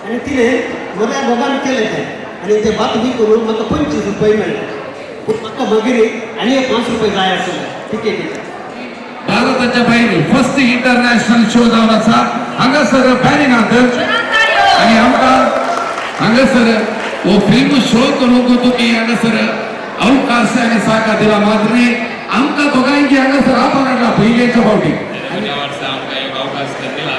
आनी तिणें बऱ्या मोगान केलें तें आनी तें भात बी करून म्हाका 25 रुपये मेळ्ळे. पूण म्हाका मागीर आनी एक 5 रुपये जाय आसले टिकेटीचे. भारताच्या भायर फर्स्ट इंटरनॅशनल शो जावन आसा हांगासर पॅरिनात आनी आमकां हांगासर हो फिल्म शो करूंक तुमी हांगासर अवकाश आनी सहकार दिला. मात्र न्ही, आमकां दोगांयची हांगासर आपोवन हाडला पयलेच्या फावटी. त्या वर्सा आमकां एक अवकाश दिला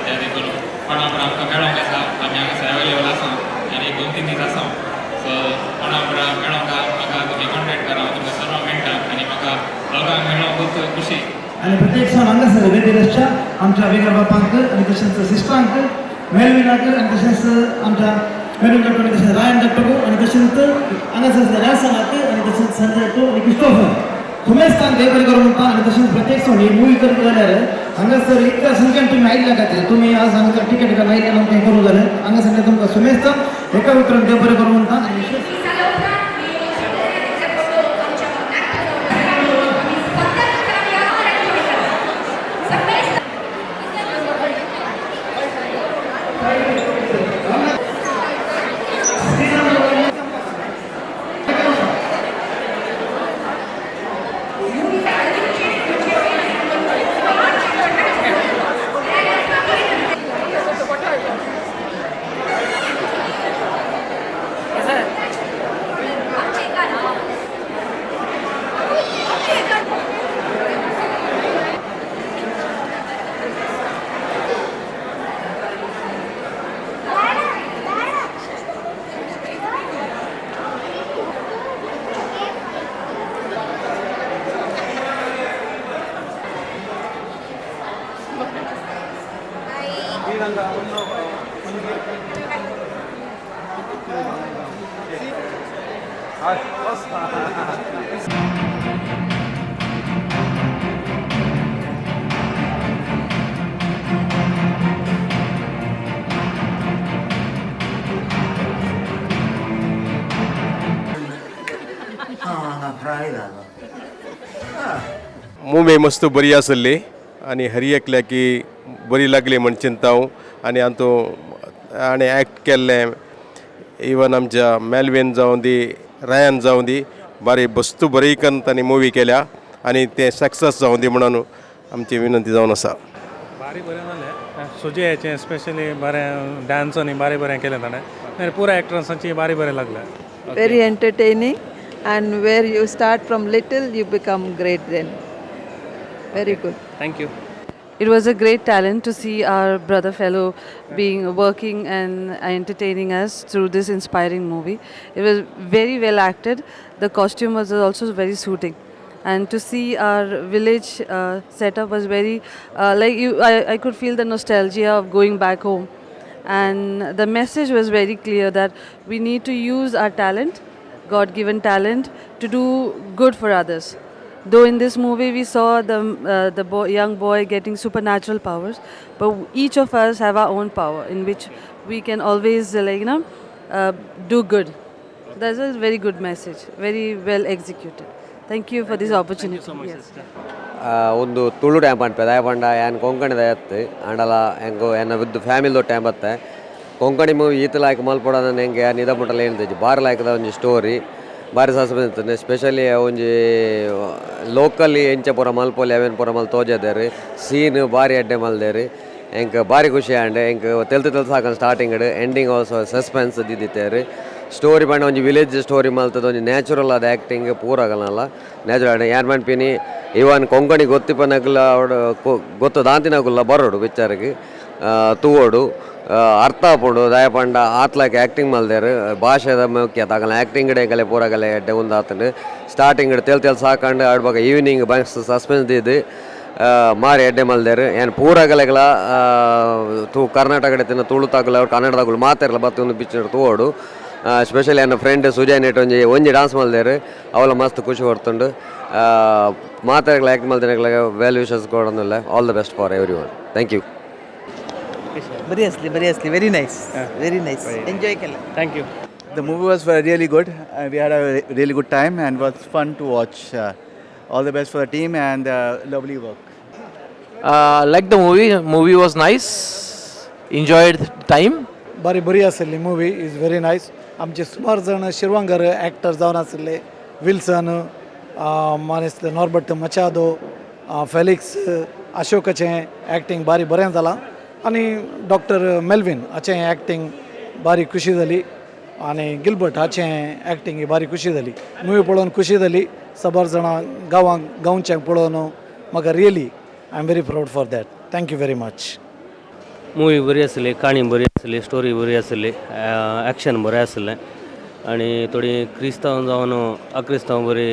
त्या देखून कोणा आमकां मेळोंक आसा. आमी हांगासर अवेलेबल आसा आनी 2-3 दीस आसा. सो कोणा मेळोंक म्हाका तुमी कॉन्टेक्ट करा. हांव तुमकां सर्व मेळटा आनी म्हाका लोकांक मेळोंक खूब खुशी. आनी प्रत्येक हांगासर वेदिरसच्या आमच्या वेगळ्या बापांक आनी तशेंच सिस्टरांक, मेलविनाक आनी तशेंच आमच्या मेलविन डॉक्टर आनी तशेंच रायन डॉक्टर आनी तशेंच हांगासर रॅसनाक आनी तशेंच संजय आनी क्रिस्टोफर सुमेस्तांक देव बरें करूं म्हणटा. आनी तशेंच प्रत्येक ही मुवी करता जाल्यार हांगासर इतल्या संख्येन तुमी आयिल्ल्या खातीर, तुमी आज हांगासर टिकेट काडून आयिल्ल्यान आमकां हें करूं जालें. हांगासर तुमकां सुमेस्तांक एका उतरान देव बरें करूं म्हणटा आनी विशेश जाल्या उपरांत आमच्या सगळे. हांव हांगा फ्राय जालो. मुवी मस्त बरी आसली आनी हर एकल्याकी बरी लागली म्हण चिंता हांव. आनी हातूं आनी एक्ट केल्लें इवन आमच्या मेलवीन जावं दी, रायन जावं दी, बारी वस्तू बरी कन्न तांणी मुवी केल्या आनी तें सक्सेस जावं दी म्हणून आमची विनंती जावन आसा. भारी बरें जालें. सुजयाचें स्पेशली बरें डांस आनी बारी बरें केलें ताणें आनी पुरा एक्ट्रसांची बारी बरें लागलें. Very entertaining, and where you start from little, you become great then. Very good. Thank you. It was a great talent to see our brother fellow being working and entertaining us through this inspiring movie. It was very well acted. The costume was also very suiting. And to see our village setup was very like you. I could feel the nostalgia of going back home, and the message was very clear that we need to use our talent, God-given talent, to do good for others. Though in this movie we saw the young boy getting supernatural powers, but each of us have our own power in which we can always like do good. That's a very good message, very well executed. Thank you for this opportunity. Yes. ಒಂದು ತುಳು ಟ್ಯಾಂಪ್ ಅನ್ಪೆ. ದಾಯ ಪಂಡ ಯಾನ್ ಕೊಂಕಣಿ ದಯತ್ತು ಆಂಡಲ ಎಂಕು ಎನ್ನ ವಿದ್ family ಟ್ಯಾಂಪ್ ಬತ್ತೆ. Konkani movie ಈತ ಲಾಯ್ಕ್ ಮಲ್ಪೊಡನ ಎಂಕ್ ಯಾನ್ ಇದ ಮುಟ್ಟಲ ಹೇಳ್ತಿದ್ದೆ. ಬಾರಿ ಲಾಯ್ಕದ ಒಂಜಿ ಸ್ಟೋರಿ, ಬಾರಿ ಸಸ್ಪೆನ್ಸ್ ಇತ್ತುಂಡು. ಸ್ಪೆಷಲಿ ಒಂಜಿ ಲೋಕಲಿ ಎಂಚ ಪೂರ ಮಲ್ಪೊಲಿ ಅವೇನ್ ಪೂರ ಮಲ್ ತೋಜದೇರು. ಸೀನ್ ಬಾರಿ ಎಡ್ಡೆ ಮಲ್ದೇರು. ಎಂಕ್ ಬಾರಿ ಖುಷಿ ಆಂಡ್. ಎಂಕ್ ತೆಲ್ತು ತೆಲ್ತು ಸಾಕಂಡ್. ಸ್ಟಾರ್ಟಿಂಗ್ ಎಂಡಿಂಗ್ ಆಲ್ಸೋ ಸಸ್ಪೆನ್ಸ್ ದಿದ್ದಿತ್ತೇರು. ಸ್ಟೋರಿ ಪಂಡ ಒಂಜಿ ವಿಲೇಜ್ ಸ್ಟೋರಿ ಮಲ್ತದ ಒಂಜಿ ನ್ಯಾಚುರಲ್ ಆದ ಆ್ಯಕ್ಟಿಂಗ್ ಪೂರಗಲಲ್ಲ ನ್ಯಾಚುರಲ್ ಯಾನ್ ಪನ್ಪಿನಿ ಇವನ್ ಕೊಂಕಣಿ ಗೊತ್ತಿಪ್ಪನಗುಲ ಗೊತ್ತು ದಾಂತಿನಗುಲ್ಲ ಬರೋಡು ಪಿಕ್ಚರ್ಗೆ ತೂವೋಡು ಅರ್ಥ ಆಪುಂಡು ದಾಯ ಪಂಡ ಆತ್ಲಾಕ್ ಆ್ಯಕ್ಟಿಂಗ್ ಮಲ್ದೇರು ಭಾಷೆದ ಮುಖ್ಯ ತಾಗಲ ಆ್ಯಕ್ಟಿಂಗ್ ಕಲೆ ಪೂರಗಲೆ ಎಡ್ಡೆ ಉಂದಾತಂಡು ಸ್ಟಾರ್ಟಿಂಗ್ ತೆಲ್ ತೆಲ್ ಸಾಕಂಡು ಆಡ್ಬಾಗ ಈವ್ನಿಂಗ್ ಬಸ್ ಸಸ್ಪೆನ್ಸ್ ದೀದು ಮಾರಿ ಎಡ್ಡೆ ಮಲ್ದೇರು ಏನು ಪೂರಗಲೆಗಳ ತೂ ಕರ್ನಾಟಕ ತಿನ್ನ ತುಳು ತಾಗುಲ ಕನ್ನಡದಾಗುಲು ಮಾತಾರಲ್ಲ ಬತ್ತು ಒಂದು ಪಿಕ್ಚರ್ ತೂವೋಡು ಸ್ಪೆಷಲಿ ಎನ್ನ ಫ್ರೆಂಡ್ ಸುಜಯ್ ನೆಟ್ ಒಂಜಿ ಒಂಜಿ ಡಾನ್ಸ್ ಮಲ್ದೇರು ಅವಲ ಮಸ್ತ್ ಖುಷಿ ಕೊಡ್ತುಂಡು ಮಾತಾಡಗ್ಲ ಆ್ಯಕ್ಟ್ ಮಲ್ದಿನಗ್ಲ ವೆಲ್ ವಿಶಸ್ ಕೊಡೋದಿಲ್ಲ. All the best for everyone. Thank you. बरी असली, बरी असली, very nice, very nice, enjoy केलं. Thank you. The movie was really good. We had a really good time and was fun to watch. All the best for the team and lovely work. Like the movie. Movie was nice. Enjoyed time. बारी बरी आसली movie, is very nice. आमचे सुमार जाण शिरवांगर actor जावन आसले, Wilson मानेस्त Norbert मचादो, Felix अशोकाचें acting बारी बरें जालां आनी डॉक्टर मेल्विन हाचें एक्टींग बारी खुशी जाली आनी गिलबर्ट हाचें एक्टींग बारी खुशी जाली. मुवी पळोवन खुशी जाली. साबार जाणां गांवांक गांवच्यांक पळोवन म्हाका really I am very proud for that. Thank you very much. Movie बरी आसली, काणी बरी आसली, स्टोरी बरी आसली, एक्शन बरें आसलें आनी थोडी क्रिस्तांव जावन अक्रिस्तांव बरी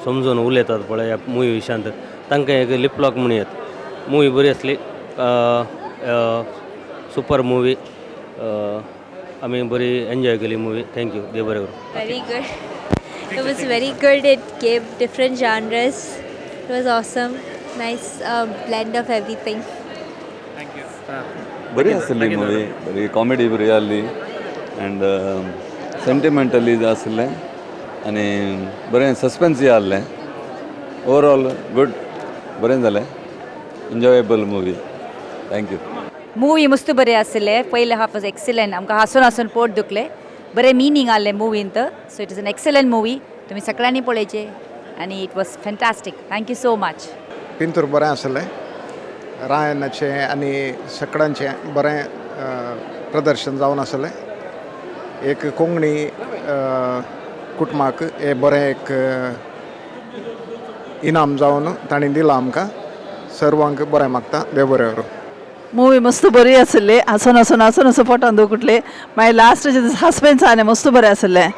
समजून उलयतात पळय ह्या मुवी विशयांत, तांकां एक लिपलॉक म्हणूं येता. मुवी बरी आसली, सुपर मुवी, आमी बरी एन्जॉय केली मुवी. Thank you, देव बरें करूं. Very good. It was very good. It gave different genres. It was awesome. Nice blend of everything. Thank you. बरी आसली मुवी, बरी कॉमेडी बरी आहली अँड सेंटिमेंटली आसलें आनी बरें सस्पेन्सूय आहलें. ओवरऑल गुड, बरें जालें, enjoyable movie. Thank you. Movie मस्त बरें आसलें. पयलें हाफ वॉज एक्सलंट. आमकां हांसून हांसून पोट दुखलें. बरें मिनींग आहलें मुवींत. So it is an excellent movie. तुमी सगळ्यांनी पळयचें आनी it was fantastic. Thank you so much. पिंतूर बरें आसलें, रायनाचें आनी सकडांचें बरें प्रदर्शन जावन आसलें. एक कोंकणी कुटुंबाक हें बरें एक इनाम जावन तांणी दिलां आमकां. सर्वांक बरें मागता, देव बरें करूं. मूवी मस्त बरी आसली, हांसून हांसून हांसून हांसून पोटान दुखले. मागीर लास्ट सस्पेन्स आनी मस्त बरें आसलें.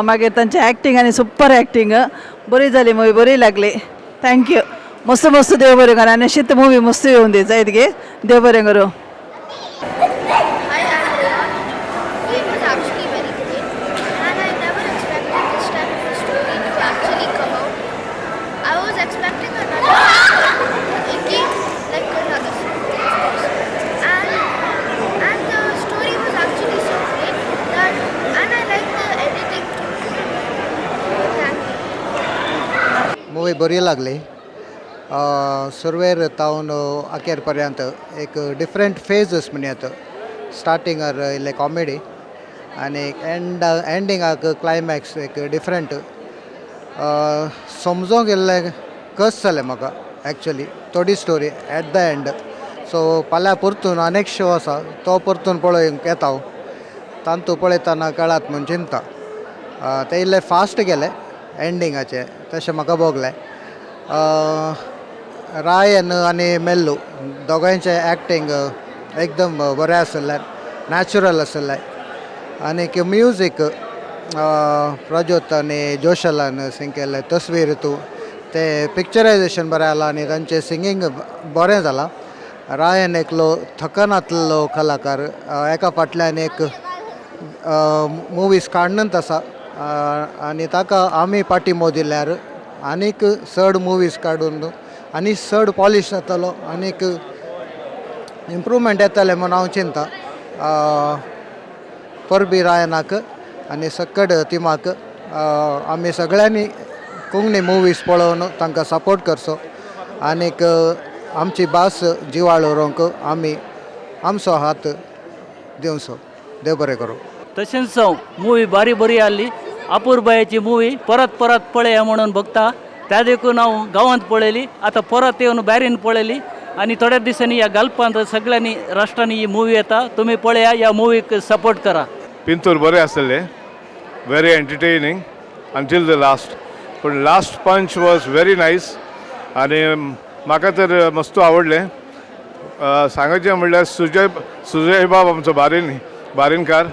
मागीर तांचें एक्टींग आनी सुपर एक्टींग बरी जाली मूवी, बरी लागली. Thank you. मस्त मस्त देव बरें करूं आनी अशीच मूवी मस्त येवन दी जायत गे. देव बरें करूं. Hi, I'm Leon. It was actually very great, and I never expected this type of a story to actually come out. I was expecting another, it came like another story, of course, and the story was actually so great that, and I liked the editing too. Thank you. Movie बरी लागली. सुरवेर तावन अखेर पर्यंत एक different फेजस म्हणयात. स्टार्टिंगार इल्लें comedy आनी and एंडिंगाक climax एक different समजोंक इल्लें कस जालें म्हाका एक्चुली थोडी story at the end. So फाल्यां परतून आनी शो आसा तो परतून पळोवंक येता हांव, तांतू पळयतना कळत म्हूण चिंता. ते इल्लें फास्ट गेलें एंडिंगाचें तशें म्हाका भोगलें. रायन आनी मेल्लू दोगांयचें एक्टींग एकदम बरें आसलें, नॅचरल आसलें. आनीक म्युजीक प्रज्योत आनी जोशलान सिंग केल्लें तस्वीर तूं, तें पिक्चरायजेशन बरें जालां आनी तांचें सिंगींग बरें जालां. रायन एकलो थकनातलो कलाकार, एका फाटल्यान एक मुवीज काडनच आसा आनी ताका आमी पाठिंबो दिल्यार आनीक चड मुवीज काडून आनी चड पॉलिश जातलो आनीक इम्प्रूवमेंट येतलें म्हूण हांव चिंता. परबी रायनाक आनी सक्कड टिमाक आमी सगळ्यांनी कोंकणी मुवीज पळोवन तांकां सपोर्ट करचो आनीक आमची भास जिवाळ उरोवंक आमी आमचो हात दिवचो. देव बरें करूं. तशेंच मुवी बारी बरी आहली. अपुरबायेची मुवी परत परत पळया म्हणून बघता, त्या देखून हांव गांवांत पळयली, आतां परत येवन बॅरीन पळयली आनी थोड्या दिसांनी ह्या गल्पांत सगळ्यांनी राष्ट्रांनी ही मुवी येता, तुमी पळया, ह्या मुवीक सपोर्ट करा. पिंतूर बरें आसलें, very entertaining until the last. पूण last punch was very nice आनी म्हाका तर मस्त आवडलें. सांगाचें म्हणल्यार सुजय सुजय बाब आमचो बारीन बारीनकार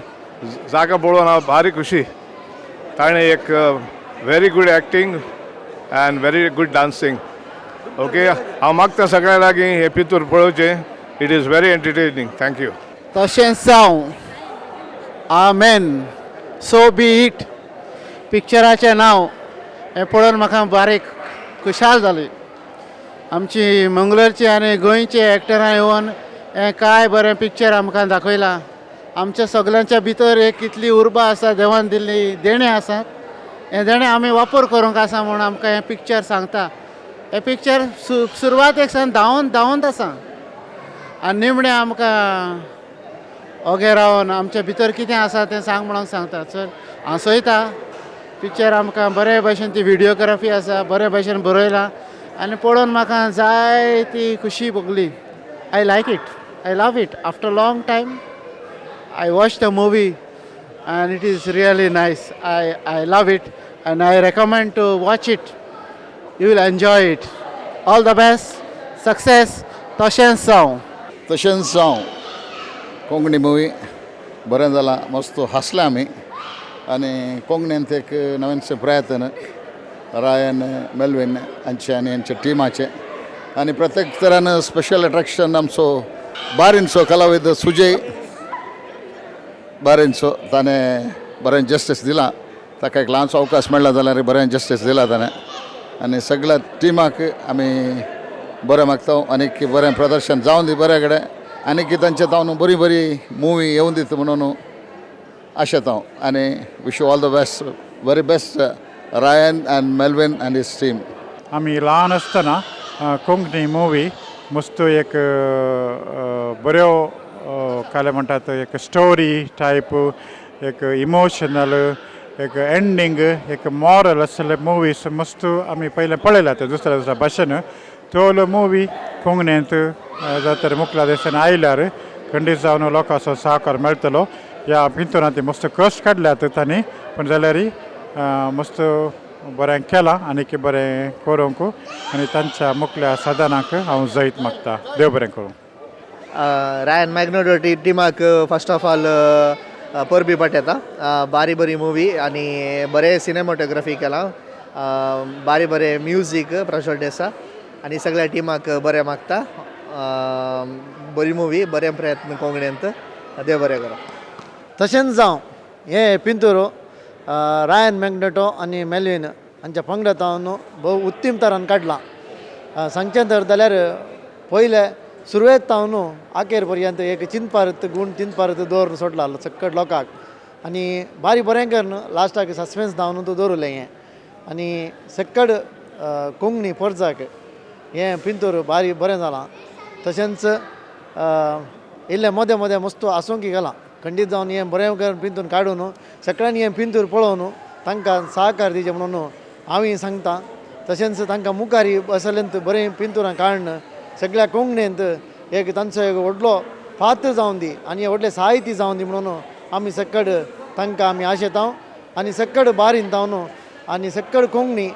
जाका पळोवन हांव भारी खुशी. ताणें एक very good acting and very good dancing. Okay, हांव मागता सगळ्यां लागीं हें पिंतूर पळोवचें. It is very entertaining. Thank you. तशेंच जावं, आमेन, सो बी it. पिक्चराचें नांव हें पळोवन म्हाका बारीक खुशाल जाली. आमची मंगळूरची आनी गोंयची एक्टरां येवन हें काय बरें पिक्चर आमकां दाखयलां. आमच्या सगल्यांच्या भितर एक कितली उर्बा आसा, देवान दिल्ली देणें आसा, हें देणें आमी वापर करूंक आसा म्हूण आमकां हें पिक्चर सांगता. हें पिक्चर सुरवातेक सावन धांवन धांवत आसा आनी निमणें आमकां ओगे रावन आमच्या भितर कितें आसा तें सांग म्हणून सांगता. सर हांसयता पिक्चर आमकां बरे भशेन, ती व्हिडियोग्राफी आसा बरे भशेन बरयलां आनी पळोवन म्हाका जाय ती खुशी भोगली. I like it, I love it. After long time I watch the movie and it is really nice. I love it and I recommend to watch it. You will enjoy it. All the best, success. तशेंच जावं. तशेंच जावं Konkani movie बरें जालां, मस्त हांसले आमी आनी कोंकणींत एक नवीनशें प्रयत्न रायन मेलवीन हांचे आनी हांच्या टिमाचें. आनी प्रत्येक तरान स्पेशल अट्रेक्शन आमचो बारीनचो कलाविद सुजय बारीनचो, ताणें बरें जस्टीस दिलां. ताका एक ल्हानसो अवकाश मेळ्ळा जाल्यार बरें जस्टीस दिला ताणें. आनी सगळ्या टिमाक आमी बरें मागता आनी बरें प्रदर्शन जावन दी बऱ्या कडेन आनी तांचे तावन बरी बरी मुवी येवन दिता म्हणून आशेता हांव. आनी wish you all the best, very best Ryan and Melvin and his team. आमी ल्हान आसतना कोंकणी मुवी मस्त एक बऱ्यो काले म्हणटात, एक स्टोरी टायप, एक इमोशनल, एक एंडींग, एक मॉरल आसले मुवीस मस्त आमी पयलें पळयल्यात दुसऱ्या दुसऱ्या भाशेन. तोलो मुवी कोंकणींत जातर मुखल्या दिसान आयल्यार खंडीत जावन लोकांचो सहकार मेळटलो. ह्या पिंतुरान ती मस्त कश्ट काडल्यात तांणी, पूण जाल्यार मस्त बरें केलां आनी बरें करूंक आनी तांच्या मुखल्या साधनाक हांव जैत मागता. देव बरें करूं. रायन मॅग्नेटो टिमाक फर्स्ट ऑफ ऑल परबी पाठयता. बारी बरी मुवी आनी बरें सिनेमॅटोग्राफी केलां, बारी बरें म्युजीक प्रज्वल डेसा आनी सगळ्या टिमाक बरें मागता. बरी मुवी, बरें प्रयत्न कोंकणींत. देव बरें करूं. तशेंच जावं हें पिंतूर रायन मॅग्नेटो आनी मेलवीन हांच्या पंगडा तावन भोव उत्तम तरान काडलां. सांगचें तर जाल्यार पयले सुरवेत तावन आखेर पर्यंत एक चिंतपारत गूण चिंतपारत दवरून सोडला सक्कट लोकांक आनी बारी बरें करून लास्टाक सस्पेन्स धांवन दवरलें हें. आनी सक्कड कोंकणी पोरजाक हें पिंतूर बारी बरें जालां. तशेंच इल्लें मदें मदें मस्त आसूंक गेलां. खंडीत जावन हें बरें करून पिंतून काडून सगळ्यांनी हें पिंतूर पळोवन तांकां सहकार दिवचें म्हणून हांवूय सांगता. तशेंच तांकां मुखार असलेंत बरें पिंतुरां काडून सगळ्या कोंकणींत एक तांचो एक व्हडलो पात्र जावन दी आनी व्हडलें साहित्य जावन दी म्हणून आमी सक्कड तांकां आमी आशेता. आनी सक्कड बारीन तावन आनी सक्कड कोंकणी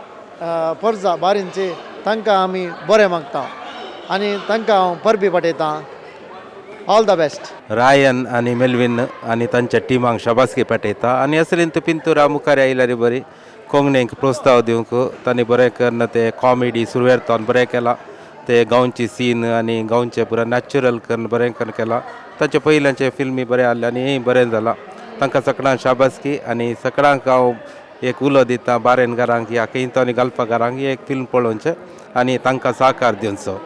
परजा बारींचे तांकां आमी बरें मागता आनी तांकां हांव परबी पाठयतां. All the best. Ryan आनी मेलवीन आनी तांच्या टिमांक शाबासकी पाठयता आनी असलीं पिंतुरा मुखार आयल्यार बरी कोंकणीक प्रोत्साहन दिवंक तांणी बरें करून ते कॉमेडी सुरवेर तावन बरें केलां. ते गांवची सीन आनी गांवचें पुरा नॅचरल करून बरें करून केलां. तांचे पयल्याचे फिल्मी बरें आहले आनी हें बरें जालां. तांकां सगळ्यांक शाबासकी आनी सगळ्यांक हांव एक उलो दिता बारेनकारांक या खंय आनी गालपाकारांक एक फिल्म पळोवचें आनी तांकां सहकार दिवचो.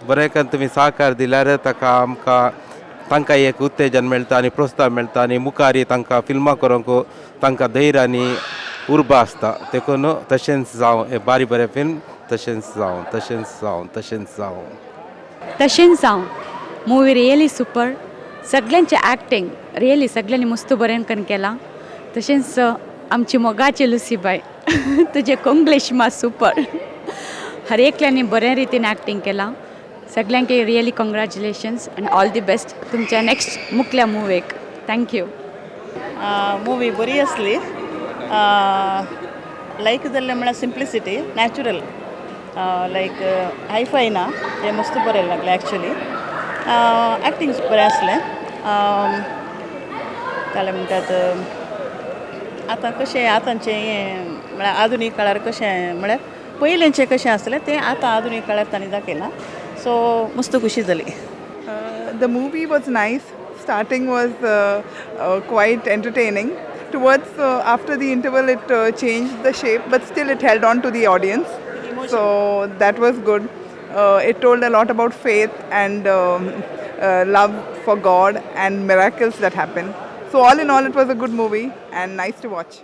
बरें करून तुमी सहकार दिल्यार ताका आमकां तांकां एक उत्तेजन मेळटा आनी प्रोत्साहन मेळटा आनी मुखार तांकां फिल्मां करूंक तांकां धैर्य आनी उर्बा आसता. देखून तशेंच जावं हें बारी बरें फिल्म. तशेंच जावं, तशेंच जावं, तशेंच जावं. तशेंच जावं मुवी रियली सुपर. सगळ्यांचें एक्टींग रियली सगळ्यांनी मस्त बरें करून केलां. तशेंच आमची मोगाची लुसीबाय तुजें कोंग्लिश मात सुपर. हर एकल्यांनी बऱ्या रितीन एक्टींग केलां. सगळ्यांक really congratulations and all the best तुमच्या नेक्स्ट मुखल्या मुवेक. Thank you. मुवी बरी आसली. लायक जाल्लें म्हळ्यार सिंप्लिसिटी, नॅचरल, लायक हायफाय ना, तें मस्त बरें लागलें. एक्चुली एक्टींग बरें आसलें. जालें म्हणटात, आतां कशें आतांचें हें म्हळ्यार आधुनीक काळार कशें, म्हळ्यार पयलींचें कशें आसलें तें आतां आधुनीक काळार तांणी दाखयलां, सो मस्त खुशी जाली. The movie was nice. Starting was quite entertaining. Towards after the interval, it changed the shape, but still it held on to the audience. So that was good. It told a lot about faith and love for God and miracles that happen. So all in all, it was a good movie and nice to watch.